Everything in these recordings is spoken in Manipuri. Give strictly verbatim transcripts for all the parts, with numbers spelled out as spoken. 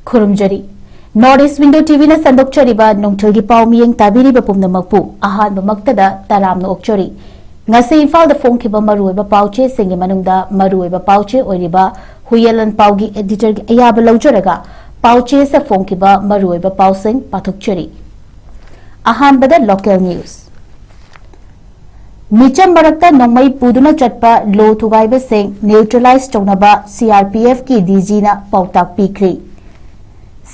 ꯈꯨꯔꯨꯝꯖꯔꯤ꯫ North East Window T V ꯅ ꯁꯟꯗꯣꯛꯆꯔꯤꯕ ꯅꯨꯡꯊꯤꯜꯒꯤ ꯄꯥꯎ ꯃꯤꯠꯌꯦꯡ ꯇꯥꯕꯤꯔꯤꯕ ꯄꯨꯝꯅꯃꯛꯄꯨ ꯑꯍꯥꯟꯕꯃꯛꯇꯗ ꯇꯔꯥꯝꯅ ꯑꯣꯛꯆꯔꯤ꯫ ꯉꯁꯤ ꯏꯝꯐꯥꯜꯗ ꯐꯣꯡꯈꯤꯕ ꯃꯔꯨꯑꯣꯏꯕ ꯄꯥꯎ ꯆꯦꯁꯤꯡꯒꯤ ꯃꯅꯨꯡꯗ ꯃꯔꯨꯑꯣꯏꯕ ꯄꯥꯎ ꯆꯦ ꯑꯣꯏꯔꯤꯕ ꯍꯨꯏꯌꯦꯜꯂꯟ ꯄꯥꯎꯒꯤ editor ꯒꯤ ꯑꯌꯥꯕ ꯂꯧꯖꯔꯒ ꯄꯥꯎ ꯆꯦ ꯑꯁꯤꯗ ꯐꯣꯡꯈꯤꯕ ꯃꯔꯨꯑꯣꯏꯕ ꯄꯥꯎꯁꯤꯡ ꯄꯥꯊꯣꯛꯆꯔꯤ꯫ ꯑꯍꯥꯟꯕꯗ local news꯫ ꯃꯤꯆꯝ ꯃꯔꯛꯇ ꯅꯣꯡꯃꯩ ꯄꯨꯗꯨꯅ ꯆꯠꯄ ꯂꯣ ꯊꯨꯒꯥꯏꯕꯁꯤꯡ neutralize ꯇꯧꯅꯕ C R P F ꯀꯤ D G ꯅ ꯄꯥꯎꯇꯥꯛ ꯄꯤꯈ꯭ꯔꯤ꯫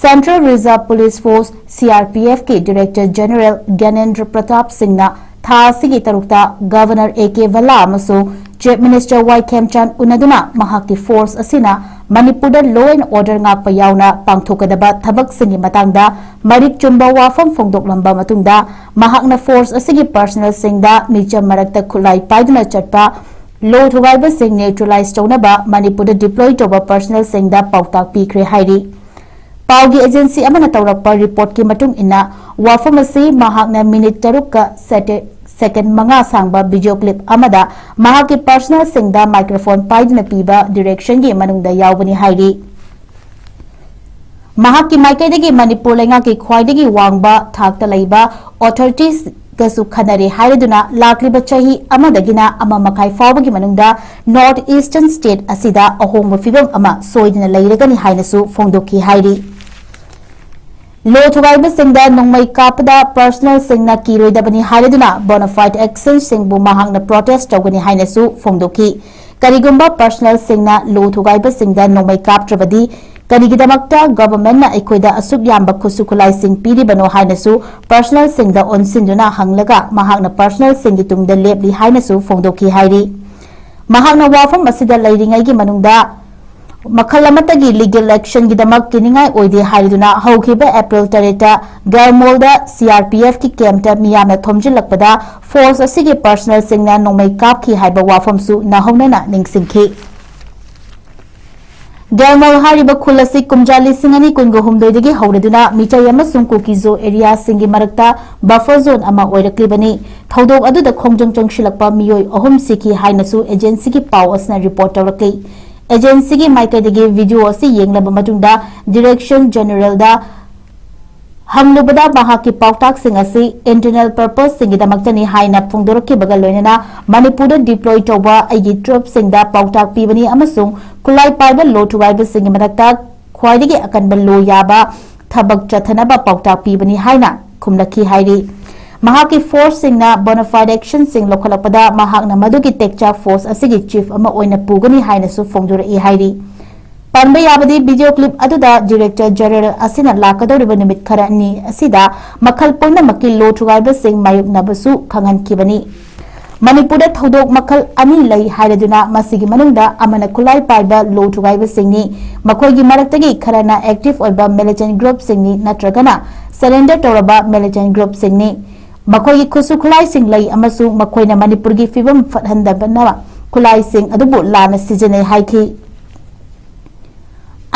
Central Reserve Police Force, C R P F ꯀꯤ Director General ꯒ꯭ꯌꯥꯅꯦꯟꯗ꯭ꯔ ꯄ꯭ꯔꯇꯥꯞ ꯁꯤꯡꯅ ꯊꯥ ꯑꯁꯤꯒꯤ ꯇꯔꯨꯛꯇ Governor A K ꯚꯜꯂꯥ ꯑꯃꯁꯨꯡ Chief Minister ꯋꯥꯏ ꯈꯦꯝꯆꯥꯟ ꯎꯅꯗꯨꯅ ꯃꯍꯥꯛꯀꯤ force ꯑꯁꯤꯅ ꯃꯅꯤꯄꯨꯔꯗ law and order ꯉꯥꯛꯄ ꯌꯥꯎꯅ ꯄꯥꯡꯊꯣꯛꯀꯗꯕ ꯊꯕꯛꯁꯤꯡꯒꯤ ꯃꯇꯥꯡꯗ ꯃꯔꯤꯛ ꯆꯨꯝꯕ ꯋꯥꯐꯝ ꯐꯣꯡꯗꯣꯛꯂꯝꯕ ꯃꯇꯨꯡꯗ ꯃꯍꯥꯛꯅ force ꯑꯁꯤꯒꯤ personnel ꯁꯤꯡꯗ ꯃꯤꯆꯝ ꯃꯔꯛꯇ ꯈꯨꯠꯂꯥꯏ ꯄꯥꯏꯗꯨꯅ ꯆꯠꯄ ꯂꯣ ꯊꯨꯒꯥꯏꯕꯁꯤꯡ neutralize ꯇꯧꯅꯕ ꯃꯅꯤꯄꯨꯔꯗ deploy ꯇꯧꯕ personnel ꯁꯤꯡꯗ ꯄꯥꯎꯇꯥꯛ ꯄꯤꯈ꯭ꯔꯦ ꯍꯥꯏꯔꯤ꯫ ꯄꯥꯎꯒꯤ agency ꯑꯃꯅ ꯇꯧꯔꯛꯄ report ꯀꯤ ꯃꯇꯨꯡ ꯏꯟꯅ, ꯋꯥꯐꯝ ꯑꯁꯤ ꯃꯍꯥꯛꯅ minute ꯇꯔꯨꯛꯀ second ꯃꯉꯥ ꯁꯥꯡꯕ video clip ꯑꯃꯗ ꯃꯍꯥꯛꯀꯤ personnel ꯁꯤꯡꯗ microphone ꯄꯥꯏꯗꯨꯅ ꯄꯤꯕ direction ꯒꯤ ꯃꯅꯨꯡꯗ ꯌꯥꯎꯕꯅꯤ ꯍꯥꯏꯔꯤ꯫ ꯃꯍꯥꯛꯀꯤ ꯃꯥꯏꯀꯩꯗꯒꯤ ꯃꯅꯤꯄꯨꯔ ꯂꯩꯉꯥꯛꯀꯤ ꯈ꯭ꯋꯥꯏꯗꯒꯤ ꯋꯥꯡꯕ ꯊꯥꯛꯇ ꯂꯩꯕ authorities ꯒꯁꯨ ꯈꯟꯅꯔꯦ ꯍꯥꯏꯔꯗꯨꯅ ꯂꯥꯛꯂꯤꯕ ꯆꯍꯤ ꯑꯃꯗꯒꯤꯅ ꯑꯃ ꯃꯈꯥꯏ ꯐꯥꯎꯕꯒꯤ ꯃꯅꯨꯡꯗ North Eastern state ꯑꯁꯤꯗ ꯑꯍꯣꯡꯕ ꯐꯤꯕꯝ ꯑꯃ ꯁꯣꯏꯗꯅ ꯂꯩꯔꯒꯅꯤ ꯍꯥꯏꯅꯁꯨ ꯐꯣꯡꯗꯣꯛꯈꯤ ꯍꯥꯏꯔꯤ꯫ ꯂꯣ ꯊꯨꯒꯥꯏꯕꯁꯤꯡꯗ ꯅꯣꯡꯃꯩ ꯀꯥꯞꯄꯗ personnel ꯁꯤꯡꯅ ꯀꯤꯔꯣꯏꯗꯕꯅꯤ ꯍꯥꯏꯔꯗꯨꯅ bona fide action ꯁꯤꯡꯕꯨ ꯃꯍꯥꯛꯅ protest ꯇꯧꯒꯅꯤ ꯍꯥꯏꯅꯁꯨ ꯐꯣꯡꯗꯣꯛꯈꯤ꯫ ꯀꯔꯤꯒꯨꯝꯕ personnel ꯁꯤꯡꯅ ꯂꯣ ꯊꯨꯒꯥꯏꯕꯁꯤꯡꯗ ꯅꯣꯡꯃꯩ ꯀꯥꯞꯇ꯭ꯔꯕꯗꯤ ꯀꯔꯤꯒꯤꯗꯃꯛꯇ government ꯅ ꯑꯩꯈꯣꯏꯗ ꯑꯁꯨꯛ ꯌꯥꯝꯕ ꯈꯨꯠꯁꯨ ꯈꯨꯠꯂꯥꯏꯁꯤꯡ ꯄꯤꯔꯤꯕꯅꯣ ꯍꯥꯏꯅꯁꯨ personnel ꯁꯤꯡꯗ ꯑꯣꯟꯁꯤꯟꯗꯨꯅ ꯍꯪꯂꯒ ꯃꯍꯥꯛꯅ personnel ꯁꯤꯡꯒꯤ ꯇꯨꯡꯗ ꯂꯦꯞꯂꯤ ꯍꯥꯏꯅꯁꯨ ꯐꯣꯡꯗꯣꯛꯈꯤ ꯍꯥꯏꯔꯤ꯫ ꯃꯍꯥꯛꯅ ꯋꯥꯐꯝ ꯑꯁꯤꯗ ꯂꯩꯔꯤꯉꯩꯒꯤ ꯃꯅꯨꯡꯗ ꯃꯈꯜ ꯑꯃꯠꯇꯒꯤ legal action ꯒꯤꯗꯃꯛ ꯀꯤꯅꯤꯡꯉꯥꯏ ꯑꯣꯏꯗꯦ ꯍꯥꯏꯗꯨꯅ ꯍꯧꯈꯤꯕ April ꯇꯔꯦꯠꯇ ꯒꯦꯜꯃꯣꯜꯗ C R P F ꯀꯤ camp ꯇ ꯃꯤꯌꯥꯝꯅ ꯊꯣꯝꯖꯤꯜꯂꯛꯄꯗ force ꯑꯁꯤꯒꯤ personnel ꯁꯤꯡꯅ ꯅꯣꯡꯃꯩ ꯀꯥꯞꯈꯤ ꯍꯥꯏꯕ ꯋꯥꯐꯝꯁꯨ ꯅꯧꯍꯧꯅꯅ ꯅꯤꯡꯁꯤꯡꯈꯤ꯫ ꯒꯦꯜꯃꯣꯜ ꯍꯥꯏꯔꯤꯕ ꯈꯨꯜ ꯑꯁꯤ ꯀꯨꯝꯖꯥ ꯂꯤꯁꯤꯡ ꯑꯅꯤ ꯀꯨꯟꯒ ꯍꯨꯝꯗꯣꯏꯗꯒꯤ ꯍꯧꯔꯗꯨꯅ ꯃꯤꯇꯩ ꯑꯃꯁꯨꯡ ꯀꯨꯀꯤꯖꯣ area ꯁꯤꯡꯒꯤ ꯃꯔꯛꯇ buffer zone ꯑꯃ ꯑꯣꯏꯔꯛꯂꯤꯕꯅꯤ꯫ ꯊꯧꯗꯣꯛ ꯑꯗꯨꯗ ꯈꯣꯡꯖꯪ ꯆꯪꯁꯤꯜꯂꯛꯄ ꯃꯤꯑꯣꯏ ꯑꯍꯨꯝ ꯁꯤꯈꯤ ꯍꯥꯏꯅꯁꯨ agency ꯒꯤ ꯄꯥꯎ ꯑꯁꯤꯅ report ꯇꯧꯔꯛꯂꯤ꯫ ꯑꯦꯖꯦꯟꯁꯤꯒꯤ ꯃꯥꯏꯀꯩꯗꯒꯤ ꯚꯤꯗꯤꯑꯣ ꯑꯁꯤ ꯌꯦꯡꯂꯕ ꯃꯇꯨꯡꯗ ꯗꯤꯔꯦꯛꯁꯟ ꯖꯦꯅꯔꯦꯜꯗ ꯍꯪꯂꯨꯕꯗ ꯃꯍꯥꯛꯀꯤ ꯄꯥꯎꯇꯥꯛꯁꯤꯡ ꯑꯁꯤ ꯏꯟꯇꯔꯅꯦꯜ ꯄꯔꯄꯁꯁꯤꯡꯒꯤꯗꯃꯛꯇꯅꯤ ꯍꯥꯏꯅ ꯐꯣꯡꯗꯣꯔꯛꯈꯤꯕꯒ ꯂꯣꯏꯅꯅ ꯃꯅꯤꯄꯨꯔꯗ ꯗꯤꯄ꯭ꯂꯣꯏ ꯇꯧꯕ ꯑꯩꯒꯤ ꯇ꯭ꯔꯨꯞꯁꯤꯡꯗ ꯄꯥꯎꯇꯥꯛ ꯄꯤꯕꯅꯤ ꯑꯃꯁꯨꯡ ꯈꯨꯠꯂꯥꯏ ꯄꯥꯏꯕ ꯂꯣ ꯊꯨꯒꯥꯏꯕꯁꯤꯡꯒꯤ ꯃꯊꯛꯇ ꯈ꯭ꯋꯥꯏꯗꯒꯤ ꯑꯀꯟꯕ ꯂꯣ ꯌꯥꯕ ꯊꯕꯛ ꯆꯠꯊꯅꯕ ꯄꯥꯎꯇꯥꯛ ꯄꯤꯕꯅꯤ ꯍꯥꯏꯅ ꯈꯨꯝꯂꯛꯈꯤ ꯍꯥꯏꯔꯤ꯫ ꯃꯍꯥꯛꯀꯤ ꯐꯣꯔꯁꯁꯤꯡꯅ ꯕꯣꯅꯥꯐꯥꯏꯗ ꯑꯦꯛꯁꯟꯁꯤꯡ ꯂꯧꯈꯠꯂꯛꯄꯗ ꯃꯍꯥꯛꯅ ꯃꯗꯨꯒꯤ ꯇꯦꯛꯆꯥꯛ ꯐꯣꯔꯁ ꯑꯁꯤꯒꯤ ꯆꯤꯐ ꯑꯃ ꯑꯣꯏꯅ ꯄꯨꯒꯅꯤ ꯍꯥꯏꯅꯁꯨ ꯐꯣꯡꯗꯣꯔꯛꯏ ꯍꯥꯏꯔꯤ꯫ ꯄꯟꯕ ꯌꯥꯕꯗꯤ, ꯚꯤꯗꯤꯑꯣ ꯀ꯭ꯂꯤꯞ ꯑꯗꯨꯗ ꯗꯤꯔꯦꯛꯇꯔ ꯖꯦꯅꯔꯦꯜ ꯑꯁꯤꯅ ꯂꯥꯛꯀꯗꯧꯔꯤꯕ ꯅꯨꯃꯤꯠ ꯈꯔꯅꯤ ꯑꯁꯤꯗ ꯃꯈꯜ ꯄꯨꯝꯅꯃꯛꯀꯤ ꯂꯣ ꯊꯨꯒꯥꯏꯕꯁꯤꯡ ꯃꯥꯌꯣꯛꯅꯕꯁꯨ ꯈꯪꯍꯟꯈꯤꯕꯅꯤ꯫ ꯃꯅꯤꯄꯨꯔꯗ ꯊꯧꯗꯣꯛ ꯃꯈꯜ ꯑꯅꯤ ꯂꯩ ꯍꯥꯏꯔꯗꯨꯅ, ꯃꯁꯤꯒꯤ ꯃꯅꯨꯡꯗ ꯑꯃꯅ ꯈꯨꯠꯂꯥꯏ ꯄꯥꯏꯕ ꯂꯣ ꯊꯨꯒꯥꯏꯕꯁꯤꯡꯅꯤ, ꯃꯈꯣꯏꯒꯤ ꯃꯔꯛꯇꯒꯤ ꯈꯔꯅ ꯑꯦꯛꯇꯤꯚ ꯑꯣꯏꯕ ꯃꯤꯂꯤꯇꯦꯟ ꯒ꯭ꯔꯨꯞꯁꯤꯡꯅꯤ ꯅꯠꯇ꯭ꯔꯒꯅ ꯁꯔꯦꯟꯗꯔ ꯇꯧꯔꯕ ꯃꯤꯂꯤꯇꯦꯟ ꯒ꯭ꯔꯨꯞꯁꯤꯡꯅꯤ꯫ ꯃꯈꯣꯏꯒꯤ ꯈꯨꯠꯁꯨ ꯈꯨꯠꯂꯥꯏꯁꯤꯡ ꯂꯩ ꯑꯃꯁꯨꯡ ꯃꯈꯣꯏꯅ ꯃꯅꯤꯄꯨꯔꯒꯤ ꯐꯤꯕꯝ ꯐꯠꯍꯟꯗꯅꯕ ꯈꯨꯠꯂꯥꯏꯁꯤꯡ ꯑꯗꯨꯕꯨ ꯂꯥꯟꯅ ꯁꯤꯖꯤꯟꯅꯩ ꯍꯥꯏꯈꯤ꯫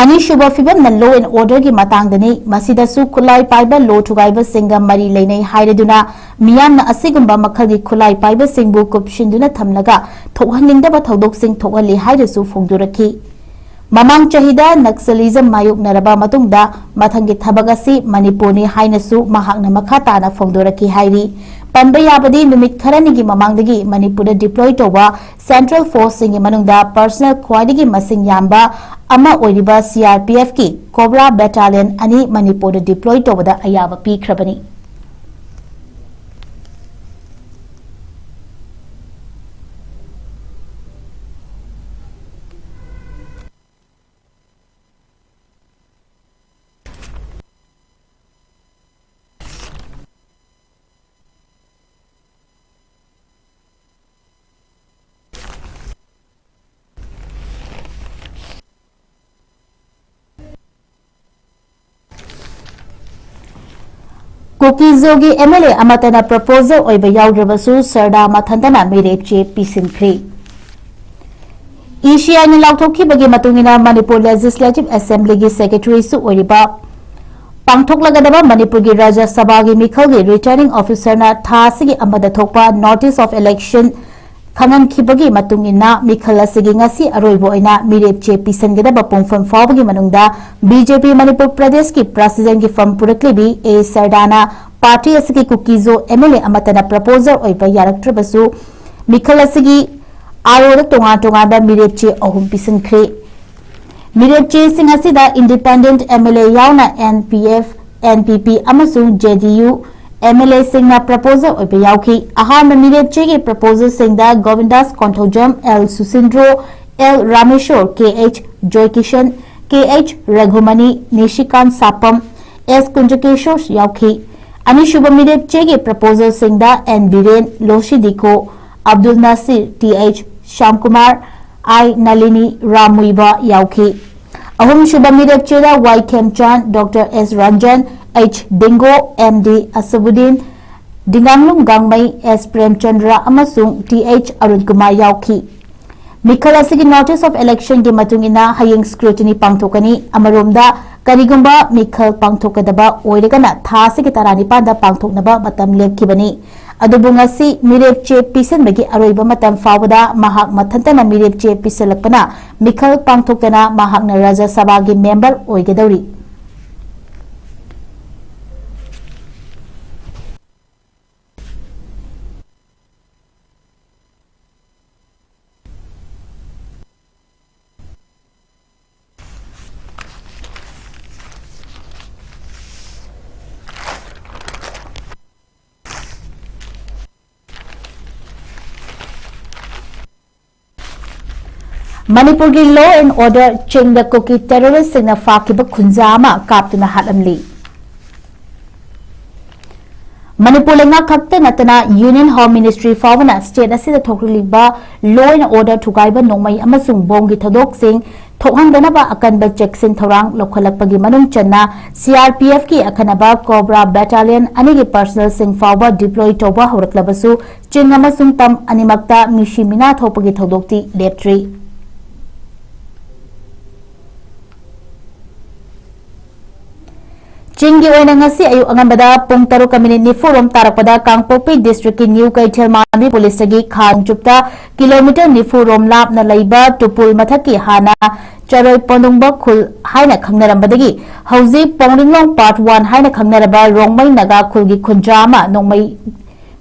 ꯑꯅꯤꯁꯨꯕ ꯐꯤꯚꯝꯅ law and order ꯒꯤ ꯃꯇꯥꯡꯗꯅꯤ꯫ ꯃꯁꯤꯗꯁꯨ ꯈꯨꯠꯂꯥꯏ ꯄꯥꯏꯕ ꯂꯣ ꯊꯨꯒꯥꯏꯕꯁꯤꯡꯒ ꯃꯔꯤ ꯂꯩꯅꯩ ꯍꯥꯏꯔꯗꯨꯅ ꯃꯤꯌꯥꯝꯅ ꯑꯁꯤꯒꯨꯝꯕ ꯃꯈꯜꯒꯤ ꯈꯨꯠꯂꯥꯏ ꯄꯥꯏꯕꯁꯤꯡꯕꯨ ꯀꯨꯞꯁꯤꯟꯗꯨꯅ ꯊꯝꯂꯒ ꯊꯣꯛꯍꯟꯅꯤꯡꯗꯕ ꯊꯧꯗꯣꯛꯁꯤꯡ ꯊꯣꯛꯍꯜꯂꯤ ꯍꯥꯏꯅꯁꯨ ꯐꯣꯡꯗꯣꯔꯛꯈꯤ꯫ ꯃꯃꯥꯡ ꯆꯍꯤꯗ ꯅꯛꯁꯂꯤꯖꯝ ꯃꯥꯌꯣꯛꯅꯔꯕ ꯃꯇꯨꯡꯗ ꯃꯊꯪꯒꯤ ꯊꯕꯛ ꯑꯁꯤ ꯃꯅꯤꯄꯨꯔꯅꯤ ꯍꯥꯏꯅꯁꯨ ꯃꯍꯥꯛꯅ ꯃꯈꯥ ꯇꯥꯅ ꯐꯣꯡꯗꯣꯔꯛꯈꯤ ꯍꯥꯏꯔꯤ꯫ ꯄꯟꯕ ꯌꯥꯕꯗꯤ, ꯅꯨꯃꯤꯠ ꯈꯔꯅꯤꯒꯤ ꯃꯃꯥꯡꯗꯒꯤ ꯃꯅꯤꯄꯨꯔꯗ ꯗꯤꯄ꯭ꯂꯣꯏ ꯇꯧꯕ ꯁꯦꯟꯇ꯭ꯔꯦꯜ ꯐꯣꯔꯁꯁꯤꯡꯒꯤ ꯃꯅꯨꯡꯗ ꯄꯔꯁꯅꯦꯜ ꯈ꯭ꯋꯥꯏꯗꯒꯤ ꯃꯁꯤꯡ ꯌꯥꯝꯕ ꯑꯃ ꯑꯣꯏꯔꯤꯕ ꯁꯤ ꯑꯥꯔ ꯄꯤ ꯑꯦꯐꯀꯤ ꯀꯣꯕ꯭ꯔꯥ ꯕꯦꯇꯥꯂꯤꯌꯟ ꯑꯅꯤ ꯃꯅꯤꯄꯨꯔꯗ ꯗꯤꯄ꯭ꯂꯣꯏ ꯇꯧꯕꯗ ꯑꯌꯥꯕ ꯄꯤꯈ꯭ꯔꯕꯅꯤ꯫ ꯀꯨꯀꯤꯖꯣꯒꯤ ꯑꯦꯝ ꯑꯦꯜ ꯑꯦ ꯑꯃꯠꯇꯅ ꯄ꯭ꯔꯄꯣꯖꯦꯜ ꯑꯣꯏꯕ ꯌꯥꯎꯗ꯭ꯔꯕꯁꯨ ꯁꯔꯗꯥ ꯃꯊꯟꯇꯅ ꯃꯤꯔꯦꯞ ꯆꯦ ꯄꯤꯁꯤꯟꯈ꯭ꯔꯤ꯫ ꯏ ꯁꯤ ꯑꯥꯏꯅ ꯂꯥꯎꯊꯣꯛꯈꯤꯕꯒꯤ ꯃꯇꯨꯡ ꯏꯟꯅ ꯃꯅꯤꯄꯨꯔ ꯂꯦꯖꯤꯁꯂꯦꯇꯤꯚ ꯑꯦꯁꯦꯝꯕ꯭ꯂꯤꯒꯤ ꯁꯦꯀ꯭ꯔꯦꯇꯔꯤꯁꯨ ꯑꯣꯏꯔꯤꯕ ꯄꯥꯡꯊꯣꯛꯂꯒꯗꯕ ꯃꯅꯤꯄꯨꯔꯒꯤ ꯔꯥꯖ꯭ꯌ ꯁꯚꯥꯒꯤ ꯃꯤꯈꯜꯒꯤ ꯔꯤꯇꯔꯅꯤꯡ ꯑꯣꯐꯤꯁꯔꯅ ꯊꯥ ꯑꯁꯤꯒꯤ ꯑꯃꯗ ꯊꯣꯛꯄ notice of election ꯈꯪꯍꯟꯈꯤꯕꯒꯤ ꯃꯇꯨꯡ ꯏꯟꯅ, ꯃꯤꯈꯜ ꯑꯁꯤꯒꯤ ꯉꯁꯤ ꯑꯔꯣꯏꯕ ꯑꯣꯏꯅ ꯃꯤꯔꯦꯞ ꯆꯦ ꯄꯤꯁꯤꯟꯒꯗꯕ ꯄꯨꯡꯐꯝ ꯐꯥꯎꯕꯒꯤ ꯃꯅꯨꯡꯗ ꯕꯤ ꯖꯦ ꯄꯤ ꯃꯅꯤꯄꯨꯔ ꯄ꯭ꯔꯗꯦꯁꯀꯤ ꯄ꯭ꯔꯁꯤꯗꯦꯟꯒꯤ ꯐꯝ ꯄꯨꯔꯛꯂꯤꯕꯤ ꯑꯦ ꯁꯔꯗꯥꯅ ꯄꯥꯔꯇꯤ ꯑꯁꯤꯒꯤ ꯀꯨꯀꯤꯖꯣ ꯑꯦꯝ ꯑꯦꯜ ꯑꯦ ꯑꯃꯠꯇꯅ ꯄ꯭ꯔꯄꯣꯖꯔ ꯑꯣꯏꯕ ꯌꯥꯔꯛꯇ꯭ꯔꯕꯁꯨ, ꯃꯤꯈꯜ ꯑꯁꯤꯒꯤ ꯑꯥꯔ ꯑꯣꯗ ꯇꯣꯉꯥꯟ ꯇꯣꯉꯥꯟꯕ ꯃꯤꯔꯦꯞ ꯆꯦ ꯑꯍꯨꯝ ꯄꯤꯁꯤꯟꯈ꯭ꯔꯦ꯫ ꯃꯤꯔꯦꯞ ꯆꯦꯁꯤꯡ ꯑꯁꯤꯗ ꯏꯟꯗꯤꯄꯦꯟꯗꯦꯟꯠ ꯑꯦꯝ ꯑꯦꯜ ꯑꯦ ꯌꯥꯎꯅ N P F, N P P ꯑꯃꯁꯨꯡ J D U M L ꯑꯦꯁꯤꯡꯅ ꯄ꯭ꯔꯄꯣꯖꯔ ꯑꯣꯏꯕ ꯌꯥꯎꯈꯤ꯫ ꯑꯍꯥꯟꯕ ꯃꯤꯔꯦꯞ ꯆꯦꯒꯤ ꯄ꯭ꯔꯄꯣꯖꯔꯁꯤꯡꯗ Govindas Konthoujam, L Susindro, L Rameshwor, K H Joykishan, K H Raghumani, Nishikant Sapam, S Kunjakeswor ꯌꯥꯎꯈꯤ꯫ ꯑꯅꯤꯁꯨꯕ ꯃꯤꯔꯦꯞ ꯆꯦꯒꯤ ꯄ꯭ꯔꯄꯣꯖꯔꯁꯤꯡꯗ N Biren, Losii Dikho, Abdul Nasir, T H Shyamkumar, I Nalini Ram Muivah ꯌꯥꯎꯈꯤ꯫ ꯑꯍꯨꯝꯁꯨꯕ ꯃꯤꯔꯦꯞ ꯆꯦꯗ Y Khemchand, doctor S Ranjan, H Dingo, M ꯗꯤ ꯑꯁꯕꯨꯗꯤꯟ, ꯗꯤꯡꯒꯥꯡꯂꯨꯡ ꯒꯥꯡꯃꯩ, ꯑꯦꯁ ꯄ꯭ꯔꯦꯝꯆꯟꯗ꯭ꯔ ꯑꯃꯁꯨꯡ ꯇꯤ ꯑꯩꯆ ꯑꯔꯨꯟ ꯀꯨꯃꯥꯔ ꯌꯥꯎꯈꯤ꯫ ꯃꯤꯈꯜ ꯑꯁꯤꯒꯤ notice of election ꯒꯤ ꯃꯇꯨꯡ ꯏꯟꯅ ꯍꯌꯦꯡ scrutiny ꯄꯥꯡꯊꯣꯛꯀꯅꯤ꯫ ꯑꯃꯔꯣꯝꯗ, ꯀꯔꯤꯒꯨꯝꯕ ꯃꯤꯈꯜ ꯄꯥꯡꯊꯣꯛꯀꯗꯕ ꯑꯣꯏꯔꯒꯅ ꯊꯥ ꯑꯁꯤꯒꯤ ꯇꯔꯥꯅꯤꯄꯥꯟꯗ ꯄꯥꯡꯊꯣꯛꯅꯕ ꯃꯇꯝ ꯂꯦꯞꯈꯤꯕꯅꯤ꯫ ꯑꯗꯨꯕꯨ ꯉꯁꯤ ꯃꯤꯔꯦꯞ ꯆꯦ ꯄꯤꯁꯤꯟꯕꯒꯤ ꯑꯔꯣꯏꯕ ꯃꯇꯝ ꯐꯥꯎꯕꯗ ꯃꯍꯥꯛ ꯃꯊꯟꯇꯅ ꯃꯤꯔꯦꯞ ꯆꯦ ꯄꯤꯁꯤꯜꯂꯛꯄꯅ ꯃꯤꯈꯜ ꯄꯥꯡꯊꯣꯛꯇꯅ ꯃꯍꯥꯛꯅ ꯔꯥꯖ꯭ꯌ ꯁꯚꯥꯒꯤ ꯃꯦꯝꯕꯔ ꯑꯣꯏꯒꯗꯧꯔꯤ꯫ ꯃꯅꯤꯄꯨꯔꯒꯤ law and order ꯆꯤꯡꯗ ꯀꯨꯀꯤ terrorist ꯁꯤꯡꯅ ꯐꯥꯈꯤꯕ ꯈꯨꯟꯖꯥ ꯑꯃ ꯀꯥꯞꯇꯨꯅ ꯍꯥꯠꯂꯝꯂꯤ꯫ ꯃꯅꯤꯄꯨꯔ ꯂꯩꯉꯥꯛ ꯈꯛꯇ ꯅꯠꯇꯅ Union Home Ministry ꯐꯥꯎꯕꯅ state ꯑꯁꯤꯗ ꯊꯣꯛꯂꯤꯕ law and order ꯊꯨꯒꯥꯏꯕ ꯅꯣꯡꯃꯩ ꯑꯃꯁꯨꯡ ꯕꯣꯝꯒꯤ ꯊꯧꯗꯣꯛꯁꯤꯡ ꯊꯣꯛꯍꯟꯗꯅꯕ ꯑꯀꯟꯕ ꯆꯦꯛꯁꯤꯟ ꯊꯧꯔꯥꯡ ꯂꯧꯈꯠꯂꯛꯄꯒꯤ ꯃꯅꯨꯡ ꯆꯟꯅ C R P F ꯀꯤ ꯑꯈꯟꯅꯕ Cobra Battalion ꯑꯅꯤꯒꯤ personnel ꯁꯤꯡ ꯐꯥꯎꯕ deploy ꯇꯧꯕ ꯍꯧꯔꯛꯂꯕꯁꯨ, ꯆꯤꯡ ꯑꯃꯁꯨꯡ ꯇꯝ ꯑꯅꯤꯃꯛꯇ ꯃꯤꯁꯤ ꯃꯤꯅꯥ ꯊꯣꯛꯄꯒꯤ ꯊꯧꯗꯣꯛꯇꯤ ꯂꯦꯞꯇ꯭ꯔꯤ꯫ ꯆꯤꯡꯒꯤ ꯑꯣꯏꯅ ꯉꯁꯤ ꯑꯌꯨꯛ ꯑꯉꯟꯕꯗ ꯄꯨꯡ ꯇꯔꯨꯛꯀ ꯃꯤꯅꯤꯠ ꯅꯤꯐꯨ ꯔꯣꯝ ꯇꯥꯔꯛꯄꯗ ꯀꯥꯡꯄꯣꯛꯄꯤ district ꯀꯤ New ꯀꯩꯊꯦꯜ ꯃꯥꯟꯕꯤ police ꯇꯒꯤ ꯈꯥ ꯅꯣꯡꯆꯨꯞꯇ kilometre ꯅꯤꯐꯨ ꯔꯣꯝ ꯂꯥꯞꯅ ꯂꯩꯕ ꯇꯨꯄꯨꯜ ꯃꯊꯛꯀꯤ ꯍꯥꯟꯅ ꯆꯔꯣꯏ ꯄꯣꯟꯗꯨꯡꯕ ꯈꯨꯜ ꯍꯥꯏꯅ ꯈꯪꯅꯔꯝꯕꯗꯒꯤ ꯍꯧꯖꯤꯛ ꯄꯣꯡꯂꯤꯡꯂꯣꯡ part one ꯍꯥꯏꯅ ꯈꯪꯅꯔꯕ ꯔꯣꯡꯃꯩ ꯅꯥꯒꯥ ꯈꯨꯜꯒꯤ ꯈꯨꯟꯖꯥ ꯑꯃ ꯅꯣꯡꯃꯩ